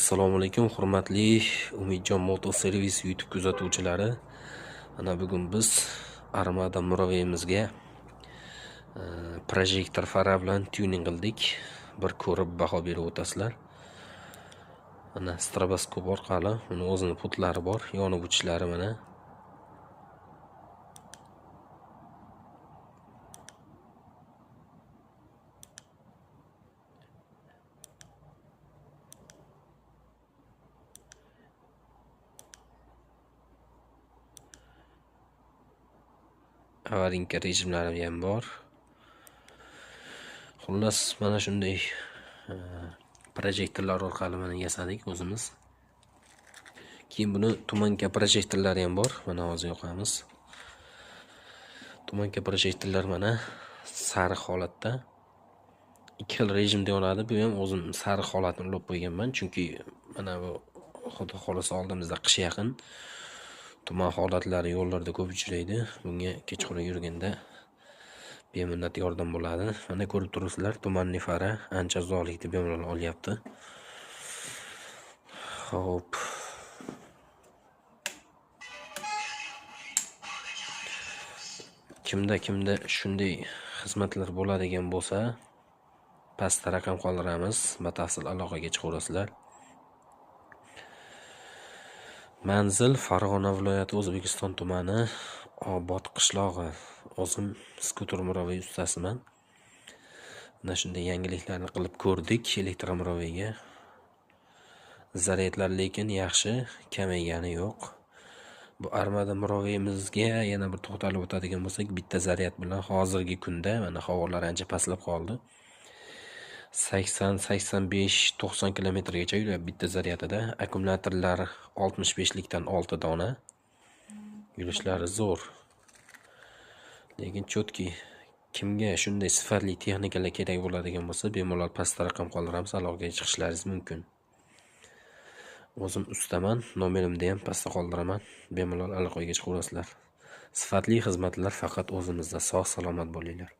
Assalomu alaykum, hurmatli Umidjon Moto Service YouTube kuzatuvchilari. Ana bugun biz Armada Muraveyimizga projektor fara bilan tuning qildik. Bir ko'rib baho berib o'tasizlar. Ana stroboskop orqali uni o'zini putlari bor, yonib o'chishlari mana. Avarinka rejimlari ham bor. Xullas, mana shunday projektorlar orqali mana yasadik o'zimiz. Keyin buni tumanka projektorlari ham bor. Mana hozir yoqamiz. Tumanka projektorlar mana sariq holatda. Ikki xil rejimda yonadi. Bu ham o'zim sariq holatini ulab qo'yganman, chunki mana bu xudo xolasa oldimizda qish yaqin. Tuman holatlari yo'llarda ko'p uchraydi. Bunga kechqurun yurganda beminnat yordam bo'ladi. Mana ko'rib turibsizlar, tumanli fara ancha uzoqlikni bemalol olyapti. Xo'p. Kimda shunday xizmatlar bo'ladigan bo'lsa, pastda raqam qoldiramiz. Batafsil aloqaga chiqaverasizlar. Manzil Farg'ona viloyati O'zbekiston tumani Obod qishlog'i. O'zim skuter muraviy ustasiman. Mana shunday yangiliklarni qilib ko'rdik elektromuraviyga. Zaryadlar lekin yaxshi kamaygani yo'q. Bu Armada muraviyimizga yana bir to'xtalib o'tadigan bo'lsak, bitta zaryad bilan hozirgi kunda mana havolar ancha pastlab qoldi. 80, 85, 90 kilometrgacha yuryapti bitta zaryadida. Akkumulyatorlar 65 likdan 6 dona. Yurishlari zo'r. Lekin cho'tki kimga shunday sifatli texnikalar kerak bo'ladigan bo'lsa, bemalol pastda raqam qoldiramiz, aloqaga chiqishlaringiz mumkin. O'zim ustaman, nomerimni ham pastda qoldiraman. Bemalol aloqaga chiqaverasizlar. Sifatli xizmatlar faqat o'zimizda. Sog' salomat bo'linglar.